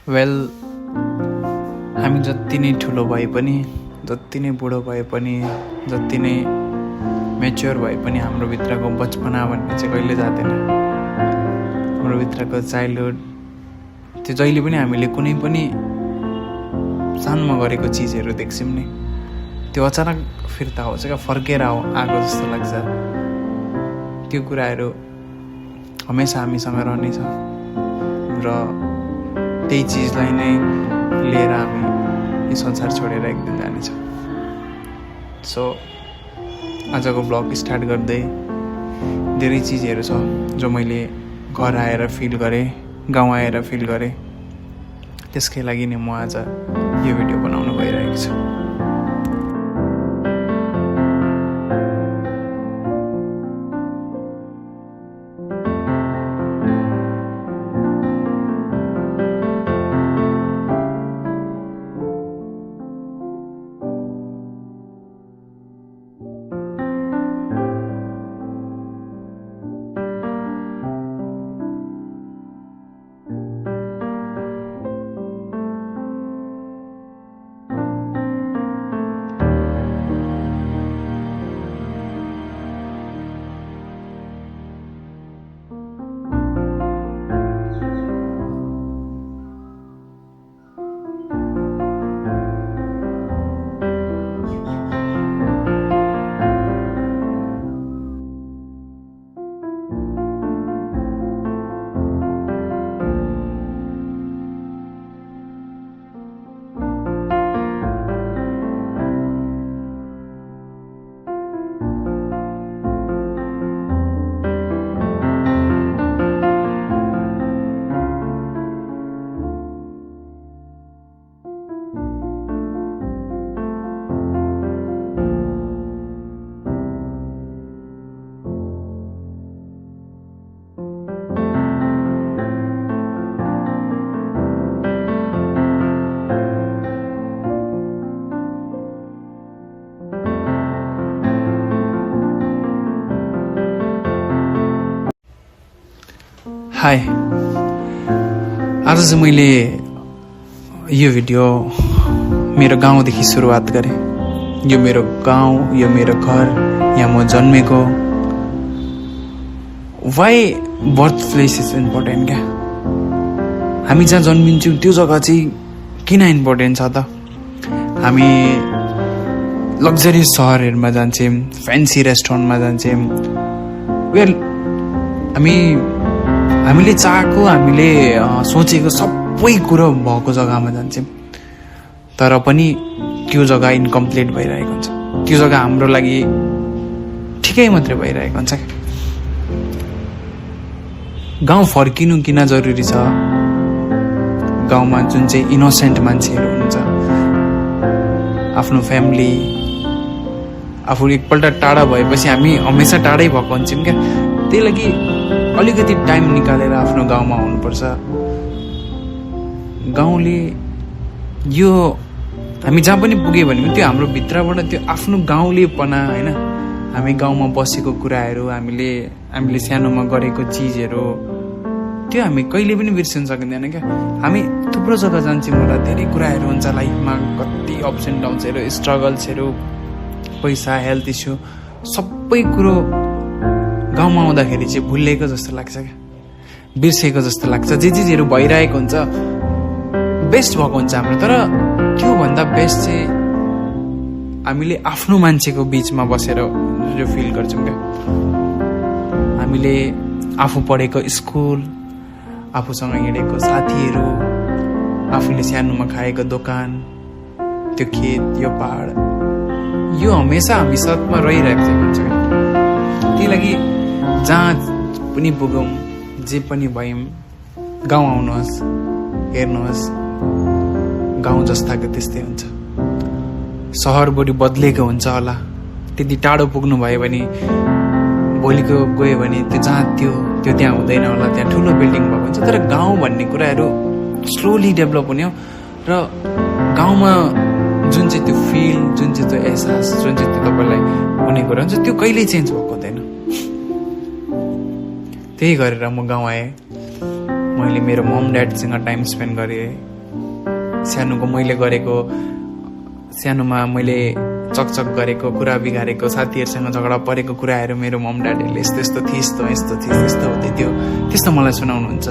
Well, हामी जति नै ठुलो भए पनि, जति नै बुढो भए पनि, जति नै मेच्योर भए पनि हाम्रो भित्रको बचपना भन्ने चाहिँ कहिले जाँदैन। हाम्रो भित्रको चाइल्डहुड त्यो जहिले पनि हामीले कुनै पनि सानोमा गरेको चिजहरू देख्छौँ नि, त्यो अचानक फिर्ता आउँछ क्या, फर्केर आएको जस्तो लाग्छ। त्यो कुराहरू हमेसा हामीसँग रहनेछ र त्यही चिजलाई नै लिएर हामी यो संसार छोडेर एक दिन जानेछौँ। सो आजको ब्लग स्टार्ट गर्दै धेरै चिजहरू छ जो मैले घर आएर फिल गरेँ, गाउँ आएर फिल गरेँ। त्यसकै लागि नै म आज यो भिडियो बनाउन गइरहेको छु। हाई, आज चाहिँ मैले यो भिडियो मेरो गाउँदेखि सुरुवात गरेँ। यो मेरो गाउँ, यो मेरो घर, यहाँ म जन्मेको। Why birth place is important क्या। हामी जहाँ जन्मिन्छौँ त्यो जग्गा चाहिँ किन इम्पोर्टेन्ट छ त? हामी लग्जरी सहरहरूमा जान्छौँ, फ्यान्सी रेस्टुरेन्टमा जान्छौँ। वेल, हामीले चाहेको, हामीले सोचेको सबै कुरो भएको जग्गामा जान्छौँ, तर पनि त्यो जग्गा इन्कम्प्लिट भइरहेको हुन्छ। त्यो जग्गा हाम्रो लागि ठिकै मात्रै भइरहेको हुन्छ। गाउँ फर्किनु किन जरुरी छ? गाउँमा जुन चाहिँ इनोसेन्ट मान्छेहरू हुन्छ, आफ्नो फ्यामिली, आफू एकपल्ट टाढा भएपछि हामी हमेसा टाढै भएको हुन्छौँ क्या। त्यही लागि अलिकति टाइम निकालेर आफ्नो गाउँमा आउनुपर्छ। गाउँले यो हामी जहाँ पनि पुग्यो भने त्यो हाम्रो भित्रबाट त्यो आफ्नो गाउँलेपना, होइन, हामी गाउँमा बसेको कुराहरू, हामीले सानोमा गरेको चिजहरू, त्यो हामी कहिले पनि बिर्सिन सकिँदैन क्या। हामी थुप्रो जग्गा जान्छौँ होला, धेरै कुराहरू हुन्छ लाइफमा, कति अप्स एन्ड डाउन्सहरू, स्ट्रगल्सहरू, पैसा, हेल्थ इस्यु, सबै कुरो गाउँमा आउँदाखेरि चाहिँ भुलेको जस्तो लाग्छ क्या, बिर्सेको जस्तो लाग्छ। जे चिजहरू भइरहेको हुन्छ बेस्ट भएको हुन्छ हाम्रो, तर त्योभन्दा बेस्ट चाहिँ हामीले आफ्नो मान्छेको बिचमा बसेर जो फिल गर्छौँ क्या। हामीले आफू पढेको स्कुल, आफूसँग हिँडेको साथीहरू, आफूले सानोमा खाएको दोकान, त्यो खेत, यो पहाड, यो हमेसा हामी साथमा रहिरहेको हुन्छ क्या। त्यही लागि जहाँ पनि पुगौँ, जे पनि भयौँ, गाउँ आउनुहोस्, हेर्नुहोस्, गाउँ जस्ताको त्यस्तै हुन्छ। सहर बढी बदलेको हुन्छ होला, त्यति टाढो पुग्नु भयो भने, भोलिको गयो भने त्यो जहाँ त्यो त्यहाँ हुँदैन होला, त्यहाँ ठुलो बिल्डिङ भएको हुन्छ। तर गाउँ भन्ने कुराहरू स्लोली डेभलप हुने हो र गाउँमा जुन चाहिँ त्यो फिल, जुन चाहिँ त्यो एहसास, जुन चाहिँ त्यो तपाईँलाई हुने कुरा हुन्छ, त्यो कहिल्यै चेन्ज भएको हुँदैन। त्यही गरेर म गाउँ आएँ। मैले मेरो मम ड्याडसँग टाइम स्पेन्ड गरेँ, सानोको मैले गरेको, सानोमा मैले चकचक गरेको, कुरा बिगारेको, साथीहरूसँग झगडा परेको कुराहरू मेरो मम ड्याडीहरूले यस्तो यस्तो थिए, यस्तो हुँदै थियो, त्यस्तो मलाई सुनाउनुहुन्छ।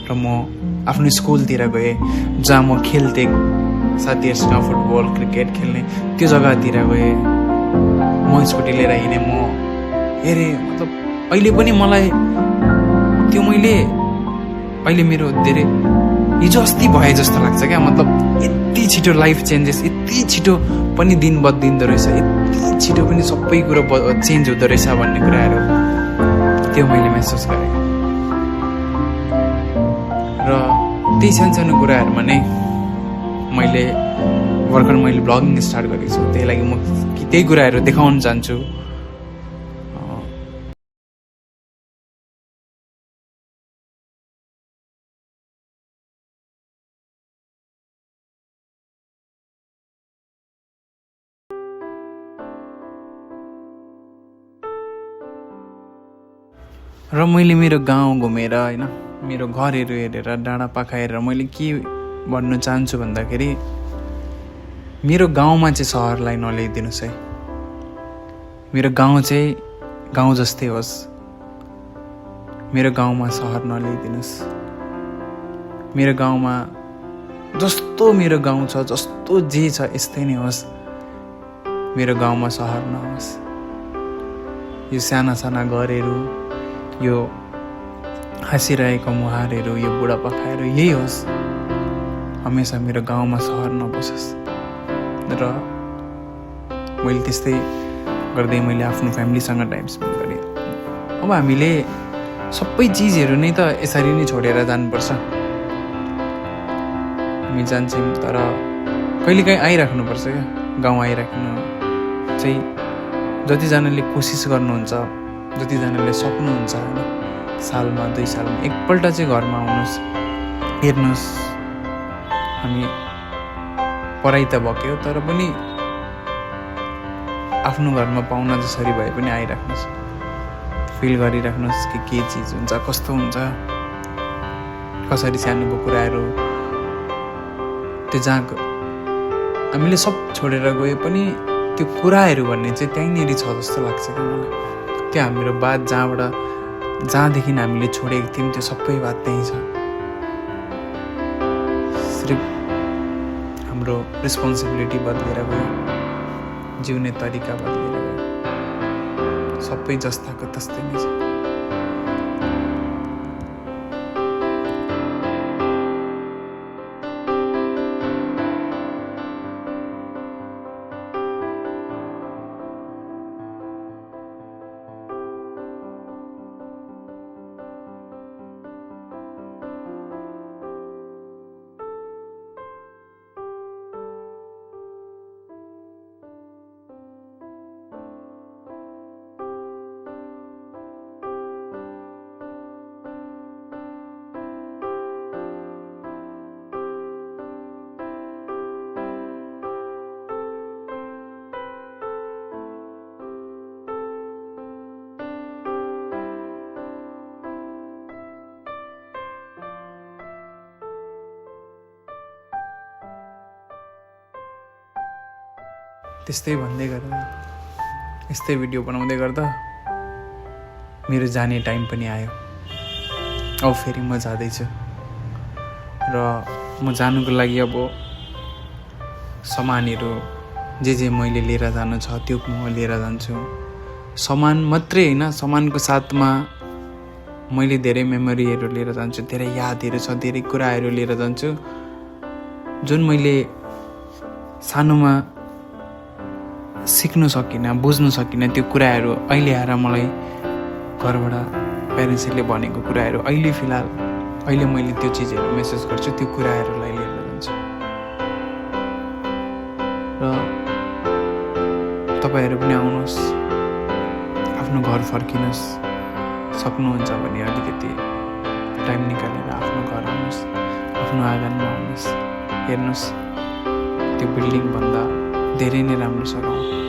र म आफ्नो स्कुलतिर गएँ, जहाँ म खेल्थेँ साथीहरूसँग फुटबल क्रिकेट खेल्ने, त्यो जग्गातिर गएँ। म स्कुटी लिएर हिँडेँ, म हेरेँ, मतलब अहिले पनि मलाई त्यो अहिले मेरो धेरै हिजो अस्ति भए जस्तो लाग्छ क्या। मतलब यति छिटो लाइफ चेन्जेस, यति छिटो पनि दिन बद्लिँदो रहेछ, यति छिटो पनि सबै कुरो चेन्ज हुँदो रहेछ भन्ने कुराहरू त्यो मैले महसुस गरेँ। र त्यही सानो कुराहरूमा नै मैले भर्खर ब्लगिङ स्टार्ट गरेको छु। त्यही लागि म त्यही कुराहरू देखाउन चाहन्छु। र मैले मेरो गाउँ घुमेर होइन, मेरो घरहरू हेरेर, डाँडा पाखा हेरेर मैले के भन्न चाहन्छु भन्दाखेरि, मेरो गाउँमा चाहिँ सहरलाई नल्याइदिनुहोस् है। मेरो गाउँ चाहिँ गाउँ जस्तै होस्, मेरो गाउँमा सहर नल्याइदिनुहोस्। मेरो गाउँमा जस्तो मेरो गाउँ छ, जस्तो जे छ यस्तै नै होस्, मेरो गाउँमा सहर नहोस्। यो साना साना घरहरू, यो हाँसिरहेको मुहारहरू, यो बुढापाकाहरू यही होस्, हमेसा मेरो गाउँमा सहर नबसोस्। र मैले त्यस्तै गर्दै मैले आफ्नो फ्यामिलीसँग टाइम स्पेन्ड गरेँ। अब हामीले सबै चिजहरू नै त यसरी नै छोडेर जानुपर्छ। हामी जान्छौँ, तर कहिलेकाहीँ आइराख्नुपर्छ क्या। गाउँ आइराख्नु चाहिँ जतिजनाले कोसिस गर्नुहुन्छ, जतिजनाले सक्नुहुन्छ होइन, सालमा 2 सालमा एकपल्ट चाहिँ घरमा आउनुहोस्, हेर्नुहोस्। हामी पढाइ त भक्यो, तर पनि आफ्नो घरमा पाहुना जसरी भए पनि आइराख्नुहोस्, फिल गरिराख्नुहोस् कि के चिज हुन्छ, कस्तो हुन्छ, कसरी सानोको कुराहरू, त्यो जहाँ हामीले सब छोडेर गए पनि त्यो कुराहरू भन्ने चाहिँ त्यहीँनिर छ जस्तो लाग्छ कि मलाई। त्यो हाम्रो बात जहाँदेखि हामीले छोडेको थियौँ त्यो सबै बात त्यहीँ छ। सिर्फ हाम्रो रेस्पोन्सिबिलिटी बदलेर गयो, जिउने तरिका बदलेर गयो, सबै जस्ताको तस्तै नै छ। त्यस्तै भन्दै गर्दा, यस्तै भिडियो बनाउँदै गर्दा मेरो जाने टाइम पनि आयो। अब फेरि म जाँदैछु र म जानुको लागि अब सामानहरू जे मैले लिएर जानु छ त्यो म लिएर जान्छु। सामान मात्रै होइन, सामानको साथमा मैले धेरै मेमोरीहरू लिएर जान्छु, धेरै यादहरू छ, धेरै कुराहरू लिएर जान्छु जुन मैले सानोमा सिक्नु सकिनँ, बुझ्नु सकिनँ। त्यो कुराहरू अहिले आएर मलाई घरबाट प्यारेन्ट्सहरूले भनेको कुराहरू अहिले फिलहाल मैले त्यो चिजहरू महसुस गर्छु, त्यो कुराहरूलाई लिएर जान्छु। र तपाईँहरू पनि आउनुहोस्, आफ्नो घर फर्किनुहोस्, सक्नुहुन्छ भने अलिकति टाइम निकालेर आफ्नो घर आउनुहोस्, आफ्नो आँगनमा आउनुहोस्, हेर्नुहोस् त्यो बिल्डिङभन्दा धेरै नै राम्रो छ गाउँ।